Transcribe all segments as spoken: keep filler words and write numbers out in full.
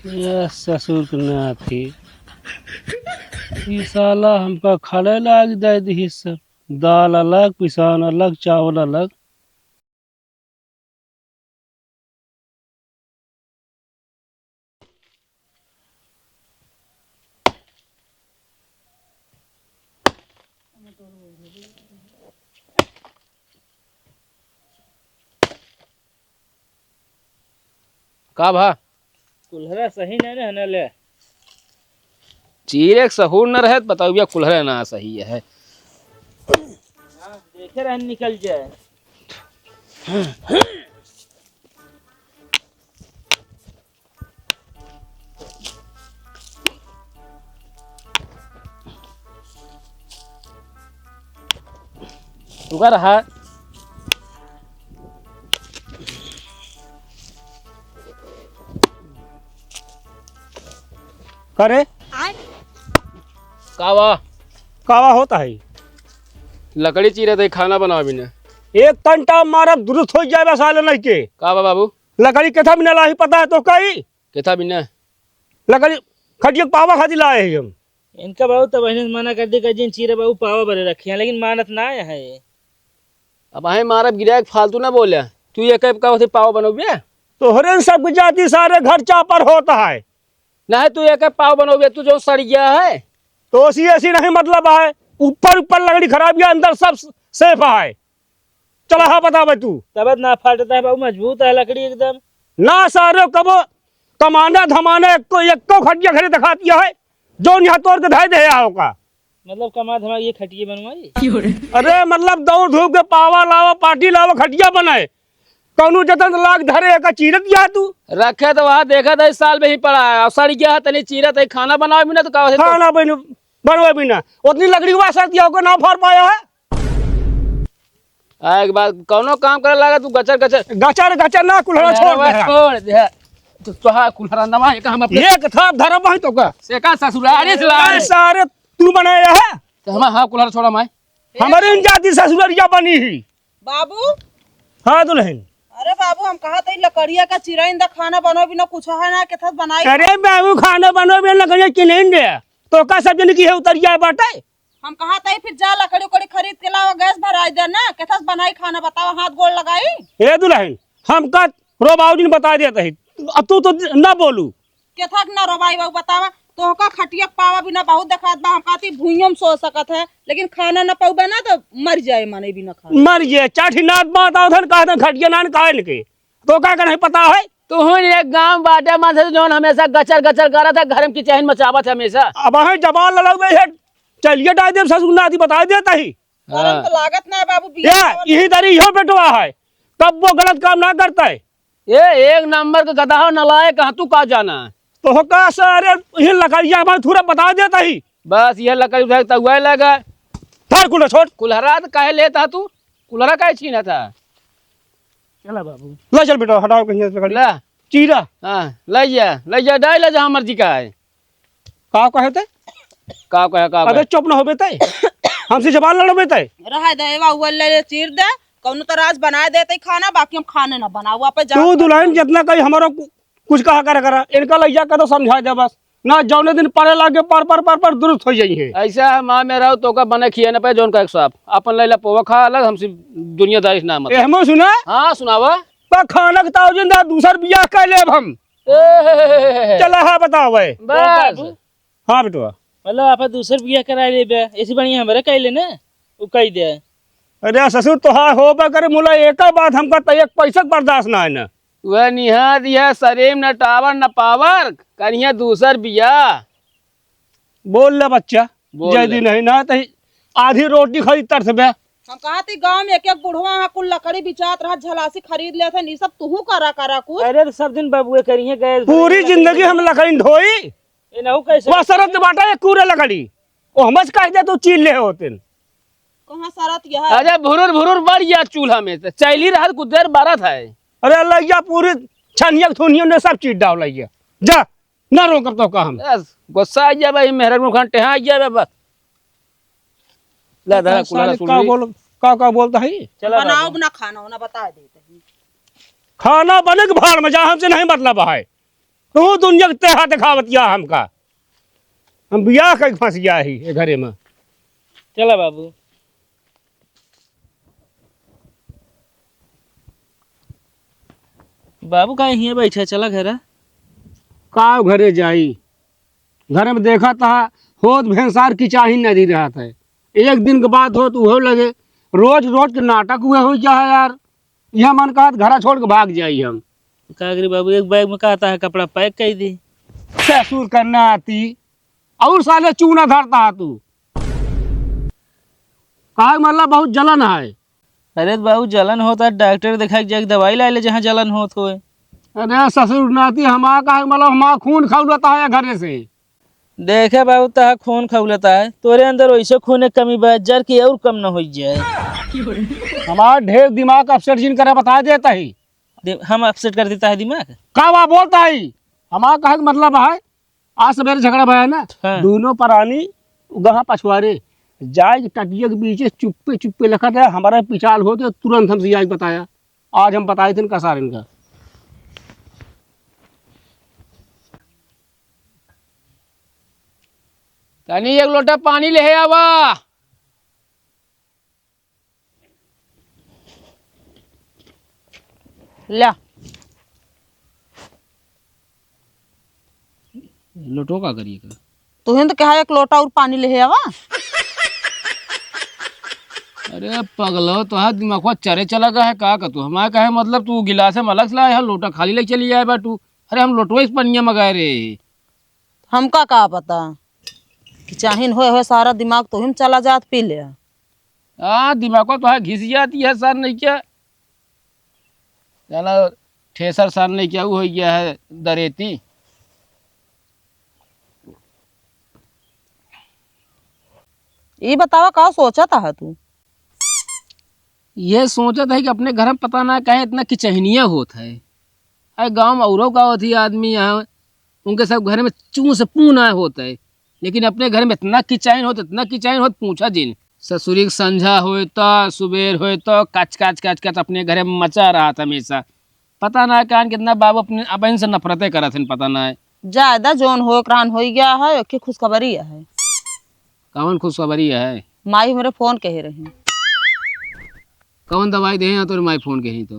यह ससुर के नाती, ई साला हमका खड़े लाग दे दिहिस सब। दाल अलग, पिसान अलग, चावल अलग। का भा? कुल्हरा सही नहीं रहने ले। चीरे के सहूर न रहे त बताओ भैया, कुल्हरा ना सही है। हाँ, देखे रहन निकल जाए। रुका रहा। का रे? का बा? का बा होता है? लकड़ी चीरत है, खाना बनावे बिना। एक तंटा मारब, दुरुस्त हो जाए बा साले नहीं के। का बा बाबू? लकड़ी केथा बिना लाही पता है तो कई? केथा बिना? लकड़ी खटिया के पावा खातिर लाए ही हम। इनका बाबू तब बहिने से मना कर दी कि जिन चीरे बाबू पावा बरे रखिया, लेकिन मानत ना है। अब आहे मारब गिराए के फालतू ना बोले। तू ये कब का होते पावा बनोबे? तोहरे सब के जाति सारे घर चापर होता है। नहीं तू एक पाव बनोबे, तू जो सड़ गया है। तो ऐसी ऐसी नहीं मतलब है, ऊपर ऊपर लकड़ी खराब है, अंदर सब सेफ है। चला हाँ बतावे तू। तब ना फाटता है बाबू, मजबूत है लकड़ी एकदम। ना सारे कबो कमाना धमाना एको, एको खटिया घरे दिखाती है, जो यहाँ तोड़ के धाय दे आओ का। मतलब कमा धमा ये खटिया बनवाई? अरे मतलब दौड़ धूप के पावा लावा, पाटी लावा, खटिया बनाए। कौनो जतन लाग धरे का चीरत या तू? रखे तो वहाँ देखा था, इस साल में ही पड़ा है। और सड़ गया है, तनी चीरत है, खाना बनावे भी ना तो का होते तो? खाना बन-, बनवे भी ना। उतनी लकड़ी वहाँ सड़ दिया, ओकर ना फर पाया है। आ, एक बात, कौनो काम करे लागा तू गचर गचर। गचर गचर ना, कुल्हड़ा अरे छोड़ दे। छोड़ दे। तो, तो हाँ, कुल्हड़ा नवा है का हम अपने एक थाप धरब है तो का? से का ससुरारी से लाए? सारे तू बनाया है? तो हम, हाँ, कुल्हड़ा छोड़ा माय। हमारे इन जाति ससुररिया बनी ही। बाबू। हाँ दुल्हन। अरे बाबू, हम कहा तई लकड़िया का चिराइन दा, खाना बनो बिना कुछ है ना, केथस बनाई। अरे बाबू, खाना बनो बिना लकड़िया चिराइन दे। तो का सब जन की है उतरिया बाटे? हम कहा तई फिर जा लकड़ी उकड़ी खरीद के लाओ, गैस भराई दे ना, केथस बनाई खाना बताओ, हाथ गोड़ लगाई। ए दुल्हन, हम का रो बाबूजी ने बता देत ही, अब तू तो ना बोलू। केथक ना रोबाई बाबू, बतावा, तोहका खटिया पावा बिना बहुत देखात बा। हम कहती भुइयों में सो सकत है, लेकिन खाना ना पउबे ना तो मर जाए मने बिना खाना। मर जाए, चाठी नात बात आवत हन, कहत हन खटिया नान काहे न के। तो का नहीं पता है? तू हुन एक गांव बाटे मन से जौन हमेशा गचर गचर करत है, घर में किचहन मचावत है हमेशा। अब है जबान लड़ाऊ बे है, चलिए डाल देब ससुर नाती बता देता ही। गरम हाँ। तो लागत ना है बाबू, ये, बिया यही दरी इहो बेटवा है, कब वो गलत काम ना करता है। ए, एक नंबर के गदहा नलायक, कहाँ तू का जाना है? तो हो का सर, अरे, ये लकड़िया हमारे थोड़ा बता देता ही। बस, ये लकड़ी उठा के तउआए लगा। धर कुल्हड़ा छोड़। कुल्हड़ा तो काहे लेता तू? कुल्हड़ा काहे छीना था? चला बाबू। ले चल बेटा, हटाओ कहीं से लकड़ी। ला। चीरा। हाँ, ले जा, ले जा, डाल ले जा, मर्जी का है। का कहे ते? का कहे, का अबे कहे? चुप न होबे ते। हमसे जबान लड़बे ते। रहा दे, एवा उवल ले, ले चीर दे। कौनो तो राज बनाए देते खाना, बाकी हम खाने ना बनाओ, आप जा तू दुल्हन जितना कही हमारा कु-, कुछ कहा करा करा। इनका लइया का तो समझा दे बस। ना जौने दिन पड़े लागे पर, पर, पर, पर दुरुस्त हो जाई है। ऐसा है, माँ में रहो तो का बने खिए न पे जौन का एक साफ। अपन लैला पोवा खा अलग, हमसे दुनियादारी से ना मतलब। ए, हमो सुना? हाँ, सुनावा। पर खाना के ताउजिन दा दूसर बियाह कर लेब हम। ए, हे, हे, हे, हे, हे। चला, हाँ, बताओ भाई। बस। बाबू। हाँ, बेटवा। मतलब, आप दूसर बियाह करा लेबे, ऐसी बढ़िया हमरे कह लेने, उ कह दे। अरे ससुर, तोहार होबे करे, मुला एक बात हमका त एक पैसा के बर्दाश्त ना है ना। वह निहार दिया, शरीर न टावर न पावर, करिया दूसर बियाह। बोल ले बच्चा, बोल जल्दी ले। नहीं ना त आधी रोटी खाई तरसबे। हम कहा थी गांव में एक एक बुढ़वा हाँ कुल लकड़ी बिचात रहा, झलासी खरीद लेत है, ई सब तुहू करा करा कुछ। अरे तो सब दिन बबुए करिए गैस पूरी भरे जिंदगी लकड़ी हम लकड़ी ढोई। ए नहु कैसे? वह सरत बाटा एक कूड़े लकड़ी। ओ हमस कह दे तो चील ले होते। कहाँ सरत यह है? अरे भुरुर भुरुर बढ़ गया चूल्हा में, तो चैली रहत कुछ देर बरत है। अरे लइया पूरी छनिया थुनिया ने सब चीज डाल लइया। जा। ना रोकब तो का हम? बस, गुस्सा आ गया भाई, मेहरा को खान टेहा आ गया बस। ला, धरा, कुल्हाड़ा साले सुन का ली। बोल, का, का बोलता है? चला बनाओ बाबू। अपना खाना, उना बता देते हैं। खाना बने के भाड़ में जा, हमसे नहीं मतलब है। तू दुनिया के तेहा दिखावतिया हमका। हम बियाह कइके फंस गया ही ए घरे में। चला बाबू। बाबू काहे हियां बैठा, चला घरा। का घरे जाई? घरे में देखा ता होत भेंसार की चाही नहीं रहत है। एक दिन के बात होत उहो लगे, रोज रोज के नाटक हुए हो जा है यार। यह मन कहत घरा छोड़ के भाग जाई हम। का करी बाबू, एक बैग में कहता है कपड़ा पैक कर दी। ससुर करना आती और साले चूना धरता है तू। काहे मतलब बहुत जलन है। अरे तो बाबू जलन होता है, डॉक्टर दिखाई जाके दवाई ला ले जहाँ जलन होत होए। अरे ससुर नाती हमारा काहे मतलब हमारा खून खौलता है घरे से। देखे बाबू, तहा खून खौलता है, तोरे अंदर वैसे खून के कमी बा, जर के और कम न हो जाए। हमार ढेर दिमाग अपसेट जिन करे, बता देता ही। दि-, हम अपसेट कर देता है दिमाग? का बा बोलता है? हमार कहे के मतलब है, आज सवेरे झगड़ा भया ना, हाँ। दोनों परानी गहा पछुआरे जाए के टटिया के बीचे चुप्पे चुप्पे लखत है, हमारा पिछाल हो तो तुरंत हमसे जाए के बताया। आज हम बताए थे इनका सारे इनका। तनी एक लोटा पानी ले आवा। ल्या। लोटो का करिए का? तुहिन तो कहा एक लोटा और पानी ले आवा। अरे पगलो, तोहार दिमागवा चरे चला गया है का? का तू हमारे कहे मतलब तू गिलास में अलग से लाए है, लोटा खाली ले चली आए बा तू। अरे हम लोटवे से पनिया मंगाए रहे। हमका का पता कि चाहिन होए होए सारा दिमाग तो हिम चला जात, पी ले। हाँ, दिमागवा तो है घिस जाती है सर, नहीं क्या? जाना ठेसर सर, नहीं क्या, वो हो गया है दरेती। ई बतावा का सोचत है तू? ये सोचत है कि अपने घर में पता ना काहे इतना किचहनिया होत है। अरे गाँव में औरो का होती आदमी यहाँ, उनके सब घर में चूं से पू ना होत है, लेकिन अपने घर में इतना किचाइन होत, इतना किचाइन होत, पूछा जिन। ससुरी के संझा होए तो, सुबेर होए तो, कच कच कच कच अपने घर में मचा रहा था हमेशा। पता ना कान कितना बाबू अपने अपन से नफरतें करत हैं, पता ना है। ज्यादा जोन हो, एकरान हो गया है, एक खुशखबरी है। कौन खुशखबरी है? माई हमरे फोन कहे रही। कौन दवाई दे हैं तोरे माई फोन कही तो?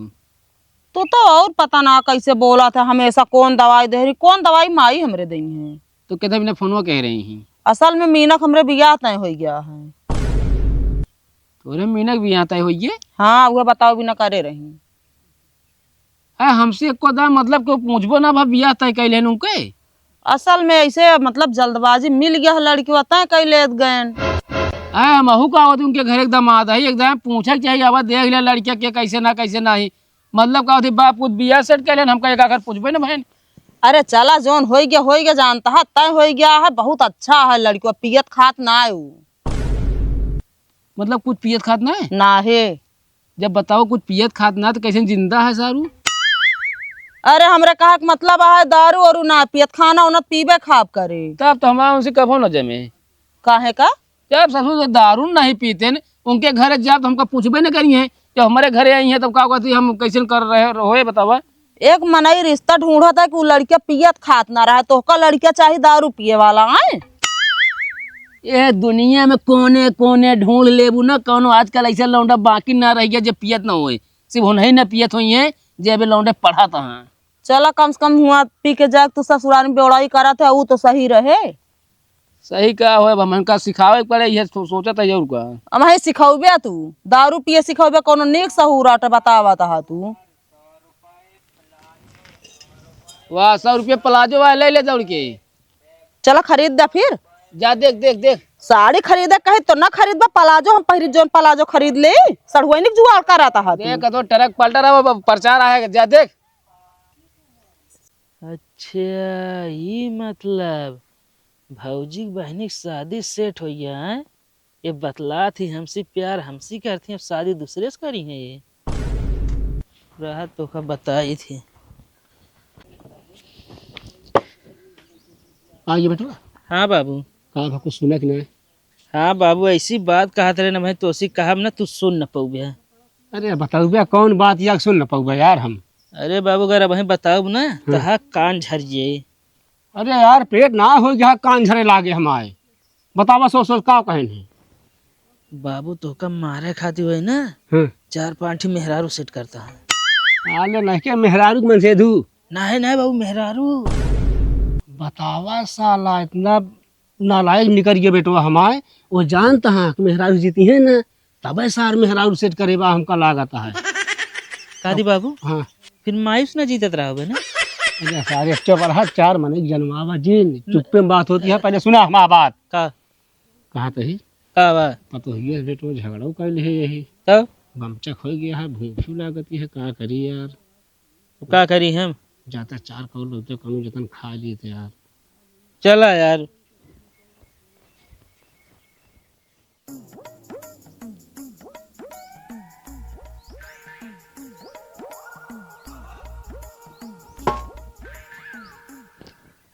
तू तो और पता ना कैसे बोला था हमेशा, कौन दवाई दे रही, कौन दवाई माई हमरे दई है। तो कितना बिना फोनवा कह रही हैं? असल में मीनक हमरे बियाह तय हो गया है। तोरे मीनक बियाह तय हो गए? हाँ, वह बताओ बिना करे रही। आ, हमसे एको दाम मतलब केहू पूछबो ना भा बियाह तय कैले हैं उनके? असल में ऐसे मतलब जल्दबाजी मिल गया है लड़की, तय कैले गए। आ, हमहू का होती उनके घर एक दामाद है, एक दाम पूछे के चाहिए, अब देख ले लड़किया के कैसे ना कैसे नहीं। मतलब का होती बाप खुद बियाह सेट कैले हैं, हमका एक आखिर पूछबे ना बहन। अरे चला जोन होई गया, होई गया, जानता है तय होई गया है, बहुत अच्छा है लड़की, पियत खात ना है उ। मतलब कुछ पियत खात ना है? ना है। जब बताओ कुछ पियत खात ना तो कैसे जिंदा है सारू? अरे हमरे कहा के मतलब है दारू और ना पियत, खाना उना पीबे खाब करे। तब तो हमारा उनसे कभो न जमे। काहे का? जब ससुर से दारू नहीं पीते न, उनके घरे जाब तो हमका पूछबे न करी हैं। जब हमारे घरे आई हैं तब का कहती हम कैसे कर रहे होए बतावा? एक मनई रिश्ता ढूंढत है कि उ लड़किया पियत खात ना रहे, तोहका लड़किया चाही दारू पिए वाला, आए? ये दुनिया में कोने कोने ढूंढ लेबू ना, कौनो आजकल ऐसे लौंडा बाकी ना रह गया जे पियत ना होए। सिर्फ उन्हीं ना पियत होई हैं जे अबे लौंडे पढ़त हैं। चला कम से कम हुआ पी के जाके तू ससुराल में बेवड़ाई करत है, उ तो सही रहे। सही का होए, अब हमन का सिखावे के पड़े, ये सो-, सोचत है जरूर का। अब है सिखौबे तू, दारू पिए सिखौबे, कौनो नीक सहूर आटे बतावत हा तू। वाह, सौ रुपये प्लाजो वाला ले ले दौड़ के। चला खरीद दे फिर। जा देख, देख, देख। साड़ी खरीदे कही तो ना खरीदबा, प्लाजो हम पहिरी, जोन प्लाजो खरीद ले, सड़ुआइनिक जुगाड़ कराता हा तू। देख, तो ट्रक पलटा रहा, अब प्रचार आएगा, जा देख। अच्छा, ई मतलब भौजी के बहिनी के शादी सेट हो गया है? ये बतलात ही हमसे प्यार हमसे करती, अब शादी दूसरे से करी है ये। रहा तो का बताई थी। आ ये बेटवा। हाँ बाबू। का का कुछ सुना कि नहीं? हाँ बाबू, ऐसी बात कहत रहे ना भाई, तोसी कहब ना, तू सुन न पउबे। अरे बतउबे कौन बात या सुन न पउबे यार हम? अरे बाबू, अगर अबहीं बताउब ना, हाँ। तोहार कान झर जाई। अरे यार, पेट ना होइ गया, कान झरे लागे हमारे। बतावा, सोच सोच का कहन है? बाबू, तोहका मारे खातिर होई ना, हाँ। चार पाँच ठी मेहरारू सेट करता है। आले नहीं के मेहरारू के मन से धू। नहीं, नहीं बाबू, मेहरारू। बतावा साला, इतना नालायक निकर गया बेटवा हमारे। वो जानता है कि मेहरारू जीती है ना, तबे सार मेहरारू सेट करे बा, हमका लागत है। का दी बाबू? हाँ। फिर मायूस ना जीतत रहोगे ना? अरे सारे चुप रहा, चार मने जनमावा जिन, चुप्पे में बात होती है। पहले सुना हमार बात। का? कहा तही? का बा? पतोहिया से बेटवा झगड़ो कर ले यही। तब? गमचक हो गया है, भूखी लागती है, का करी यार? तो का करी हम? जाता चार कौल रोते कौनो जतन खा लिए थे यार। चला यार।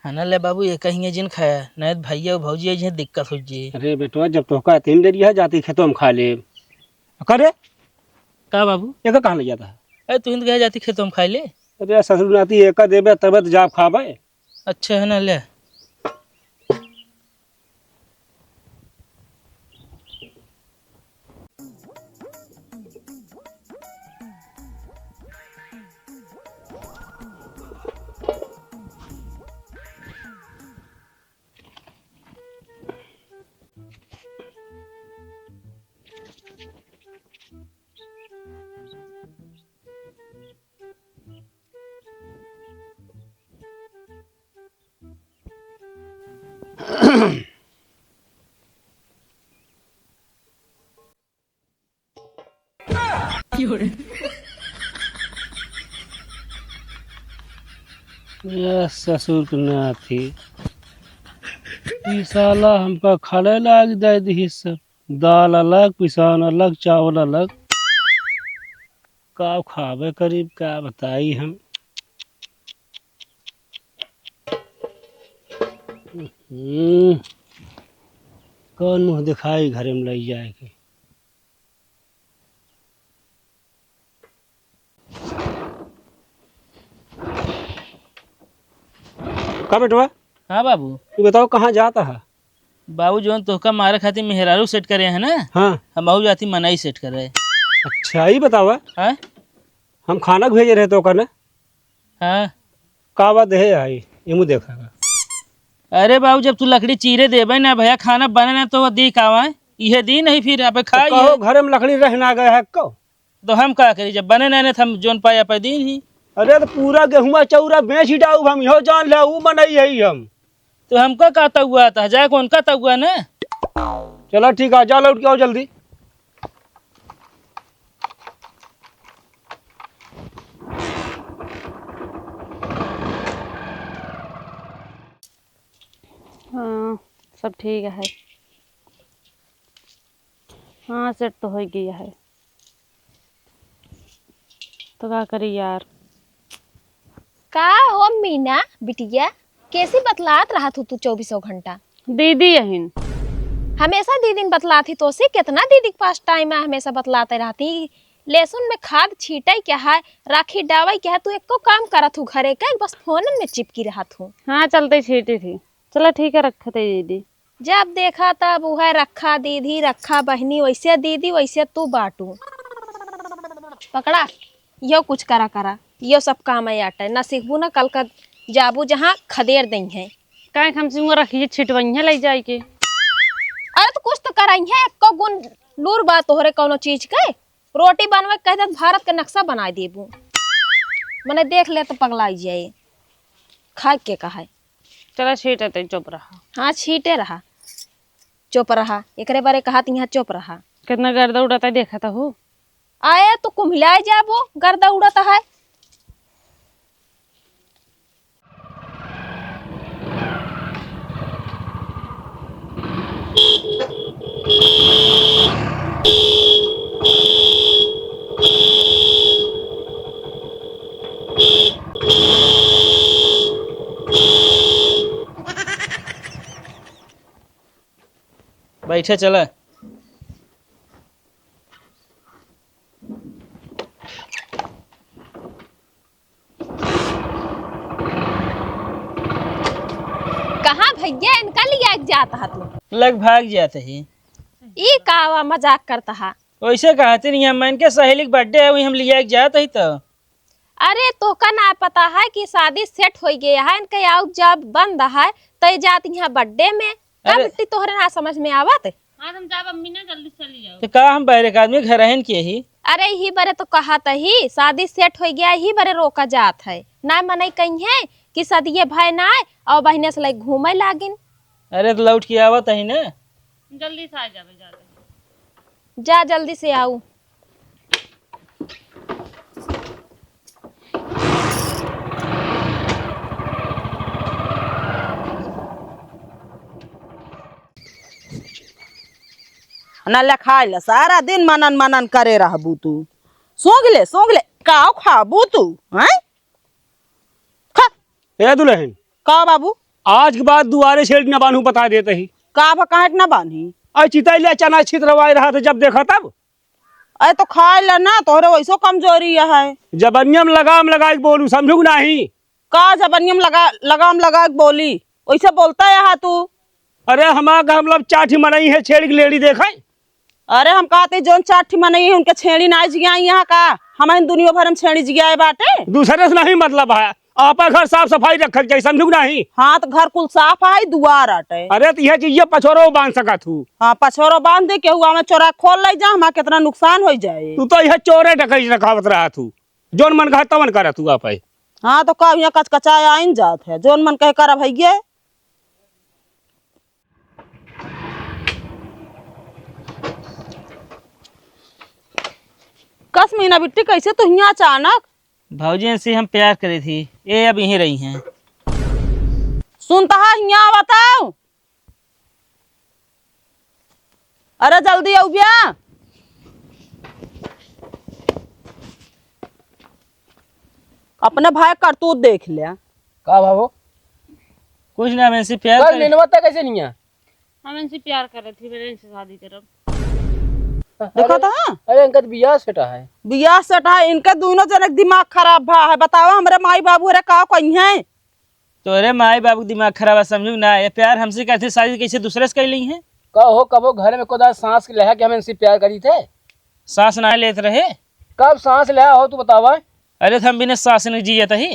है ना, ले बाबू, ये कहीं जिन खाया, नहीं तो भैया और भौजी अइहे, दिक्कत हो जी। अरे बेटवा, जब तोहका तीन डरिया है, जाती खेतों में खा ले। करे? का बाबू? ये का कहाँ ले जाता है? अरे तू हिंद गया, जाती खेतों में खा ले। अरे ससुर नाती, एक देबे तबे तो जाब खाबे। अच्छा है ना, ले। या ससुर के नाती, ई साला हमका खड़े लाग दे दिही सब। दाल अलग, पिसान अलग, चावल अलग। का खाबे करीब, का बताई हम। हम्म, कौन मुँह दिखाई घरे में लई जाए के। का बेटवा? हाँ बाबू। तू बताओ, कहाँ जाता है? बाबू, जौन तोहका मारे खातिर मेहरारू सेट करे है ना, हाँ। हम अहू जाती मनई सेट करे। अच्छा, ई बतावा। हाँ? हम खाना भेजे रहे तोहका ना। हाँ। का बात है आई? इमू देखा। अरे बाबू, जब तू लकड़ी चीरे देबे ना भैया, खाना बने ना तो वो दी कावा, इहे दी नहीं फिर आप तो खाई कहो है। घर में लकड़ी रह ना गए है को? तो हम का करी, जब बने ना, ना तो हम जौन पाया पे दी ही। अरे तो पूरा गेहुआ चौरा बेच ही डाउब हम, इहो जान ले, ऊ मनई है हम। तो हमका का तउआ था, जाए कौन का तउआ ना। चला ठीक है, जा लौट के आओ जल्दी। हाँ, सब ठीक है। हाँ, सेट तो हो गया है। तो का करी यार? का हो मीना बिटिया, कैसी बतलात रहत हो तू चउबीसों घंटा? दीदी अहिन। हमेशा दीदी न बतलात ही तोसे, कितना दीदी के पास टाइम है, हमेशा बतलाते रहती। लहसुन में खाद छीटे क्या है, राखी डावे क्या है, तू एको काम करत हो घरे के, बस फोनन में चिपकी रहत हो। हाँ, चलते छीटी थी। चला ठीक है, रखते दीदी। जब देखा तब उहै रखा दीदी, रखा बहिनी, वैसे दीदी, वैसे तू बाटू। पकड़ा, यो कुछ करा करा, यो सब काम है आटे, ना सीखबू ना कल का जाबू जहाँ खदेर दई है। काहे हम सिंह रखिए छिटवइहे ले जाए के। अरे तो कुछ तो करइहे, एको गुण लूर बा तोहरे कौनो चीज के। रोटी बनवे के कहते भारत के नक्शा बनाए देबू। मने देख ले तो पगलाई जाए। खाए के कहा है। चला छीटे तई चुप रहा। हाँ, छीटे रहा, चुप रहा। एकरे बारे कहा त यहाँ चुप रहा। कितना गर्दा उड़ाता है, देखा था हो। आए तो कुम्हिलाए जाबो, गर्दा उड़ाता है। बैठे चला। कहाँ भैया इनका लिया के जात हा तू? लग भाग जात ही। ई का वा मजाक करत हा? वैसे कहते नहीं, हम इनके सहेली के birthday है, वही हम लिया के जात ही तो। अरे तोहका ना पता है कि शादी set होइ गया है, इनके आउट जाब बंद है, तय जात यहाँ birthday में। का अरे बिट्टी तोहरे ना समझ में आवत? हाँ, तुम जाब अम्मी ना, जल्दी चली जाओ। तो का हम बहरे का आदमी घर रहन के ही? अरे यही बरे तो कहत ही, शादी set होइ गया, यही बरे रोका जात है। ना मनई कहीं है कि सदिये भय ना आए और बहिने से लाइक घूमे लागिन। अरे तो लौट के आवत ही ना। जल्दी से आ जाबे, जा। जा जल्दी से आऊ। ना ले खाए ले, सारा दिन मनन मनन करे रहबू तू। सूंघ ले, सूंघ ले, काव खाबू तू, हैं? खा। ए दुल्हन। का बाबू? आज के बाद दुआरे छेड़ न बान्हू, बता देते ही। का भा, काहे के ना बान्ही? अरे चितैले चना छितरवाए रहा था जब देखा तब। अरे तो खाए ला ना, तोहरे वैसो कमजोरी है। जबनिया में लगाम लगा के बोलू, समझू कि नाही? का जबनिया में लगा, लगाम लगा के बोली? वैसे बोलता है तू। अरे हमार का मतलब चार ठी मनई है, छेड़ के लेड़ी देखे। अरे हम कहते जौन चार ठी मनई है, उनके छेड़ी ना जिया यहाँ का? हम इन दुनिया भर में छेड़ी जिया है बाटे। दूसरे से नहीं मतलब है, आपा घर साफ सफाई रखल जाए, समझू कि नाही? हाँ, तो घर कुल साफ है, दुआर आटे। अरे, तो यह चीज ये पछोरो बांध सकत हूँ। हाँ, पछोरो बांध दे, केहू आवे चोरा खोल ले जा, हमार कितना नुकसान हो जाए। तू तो यह चोरे डकैत रखावत रहा तू, जौन मन कहा तवन करत हूँ आप है। हाँ, तो का यहाँ कचकचाए आइन जात है, जौन मन कहे करब है ये। कस मीना बिट्टी, कैसे तू हियाँ अचानक? भौजी, इनसे हम प्यार करे थी, ये अब यहीं रही हैं। सुनता है, हियाँ बताओ। अरे जल्दी आऊ बिया। अपने भाई करतूत देख ले। का भावो? कुछ ना, हम इनसे प्यार कल करे। मिनवा तक कैसे नहीं है? हम इनसे प्यार करे थी, मेरे इनसे शादी करब। देखा अरे, था? अरे इनका तो बियाह सेट है। बियाह सेट है, इनके दोनों जने के दिमाग खराब भा है। बतावा हमरे माई बाबू रे का कही है? तोरे माई बाबू के दिमाग खराब है, समझू ना? ये प्यार हमसे करते, शादी कैसे दूसरे से कर ली है? का हो, कबो घर में कोदा सांस के लेहा कि हम इनसे प्यार करी थे? सांस ना लेत रहे। कब सांस लेहा हो तू बतावा? अरे तो हम बिना सांस नहीं जियत ही।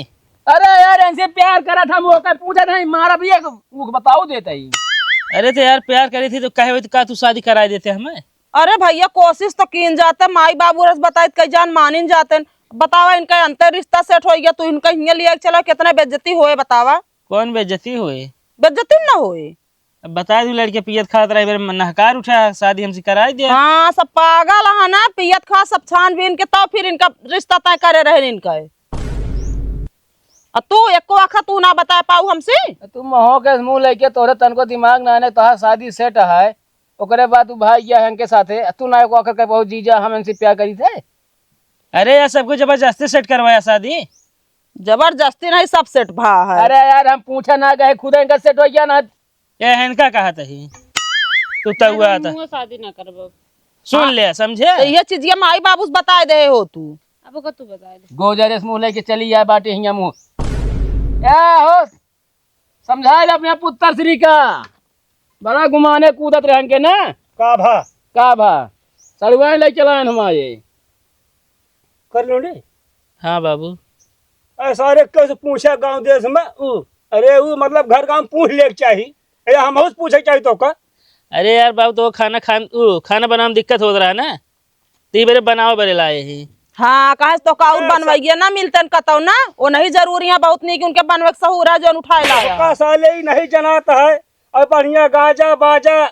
अरे यार, इनसे प्यार करा था, हम ओकर पूछा नहीं, मारा भी एक, वो बताओ देता ही। अरे तो यार, प्यार करी थी तो कहे हुई तो का तू शादी कराए देते हमें? अरे भैया, कोशिश तो कीन जाते, माई बाबू रस बताइत कई जान मानिन जाते। बतावा, इनका अंतर रिश्ता सेट हो गया, तू इनका हियाँ लिया के चला, कितना बेइज्जती होए बतावा। कौन बेइज्जती होए? बेइज्जती न होए। अब बता दू, लड़के पियत खात रहे, बेर नहकार उठा, शादी हमसे कराई दे। हाँ, सब पागल है ना, पियत खा सब छानबीन के, तब फिर इनका रिश्ता तय करे रहे इनका। आ तू एको आखा तू ना बता पाऊ हमसे? तू महो के मुंह लेके, तोरे तनको दिमाग ना है, तोहार शादी सेट है, ओकरे बाद तू भाई गया है इनके साथे, तू ना एको आखा कह पाऊ जीजा हम इनसे प्यार करी थे। अरे यार, सबको जबरदस्ती सेट करवाया शादी। जबरदस्ती नहीं, सब सेट भा है। अरे यार, हम पूछे ना गए, खुद इनका सेट हो गया ना। ए, इनका कहा तही? तू तउआ था। मुँह शादी ना करबो। सुन हाँ। ले, समझे? तो ये चीज ये माई बाबू से बताए दे हो तू। अब ओकर तू बताए दे। गोजरे से मुँह लेके चली आए बाटे हियाँ मुँह। ए हो, समझाए ले अपने पुत्र श्री का। बड़ा घुमाने कूदत रहन के ना। का भा? का भा? सड़ुआइन ले चलाएन हम आए। कर लो ने। हाँ बाबू। अरे सारे कैसे पूछा गाँव देश में, ऊ, अरे ऊ मतलब घर गाँव पूछ ले के चाही। अरे हम पूछे के चाही तो का? अरे यार बाबू, तो खाना खान, ऊ, खाना बनावे में दिक्कत होत रहा ना, तो ई बेरे बनावे बेरे लाए ही। हाँ, कहे तो का और ऐसा बनवाइए ना मिलतन कतौ ना, वो नहीं जरूरी है बहुत नहीं कि उनके बनवे के सहूर है जो उठाए लाया। का साले ही नहीं जनात है, और बढ़िया गाजा बाजा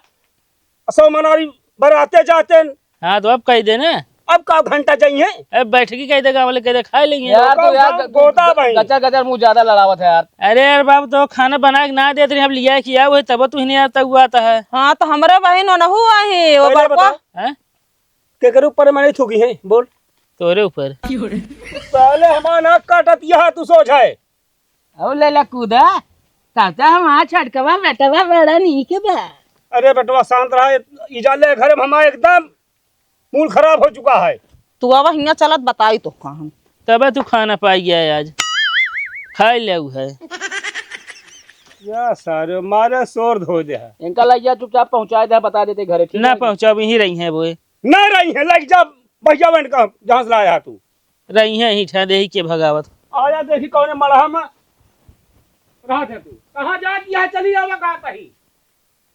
सौ मनारी बराते जाते हैं। हाँ, तो अब कह दे ना। अब का घंटा चाहिए? अब बैठकी कह दे, गाँव वाले कह दे, खा लेंगे। यार, तो गाँव यार, गाँव ग-, गोदा ग-, भाई। गचर गचर मुंह ज्यादा लड़ावत है यार। अरे यार बाबू, तो खाना बना के ना देत रही, अब लिया किया हुआ है, तब तू ही नहीं आता हुआ आता है। हाँ, तो हमरे बहिन ओनहु आही, वो पहले बड़को। बता, हैं? केकर ऊपर मारे थूकी है, बोल। तोरे ऊपर। पहले हमारा नाक काटत यहाँ तू सोच है। औ लैला कूदा, चाचा हमार छोटकवा बेटवा बड़ा नीक बा। अरे बेटवा, शांत रहा। ई जान ले, घर में हमारा एकदम मूड खराब हो चुका है। तू अब हियाँ चलत बताई तो का हम। तबे तू खाना पाई गया आज, खाई ले है। या सारे मारे शोर धो दे है। इनका लग जा, चुपचाप पहुँचा दे, बता देते घरे, ठीक ना है? पहुँचाब, यहीं रही हैं वो। ना रही है, लग जा, भैया बहन का, जहाँ से लाया है तू। रही हैं ही ठा देही के भगावत। आया देखी कौन मड़हा में रहा था तू। कहाँ जाती है, चली आवा कहाँ कहीं।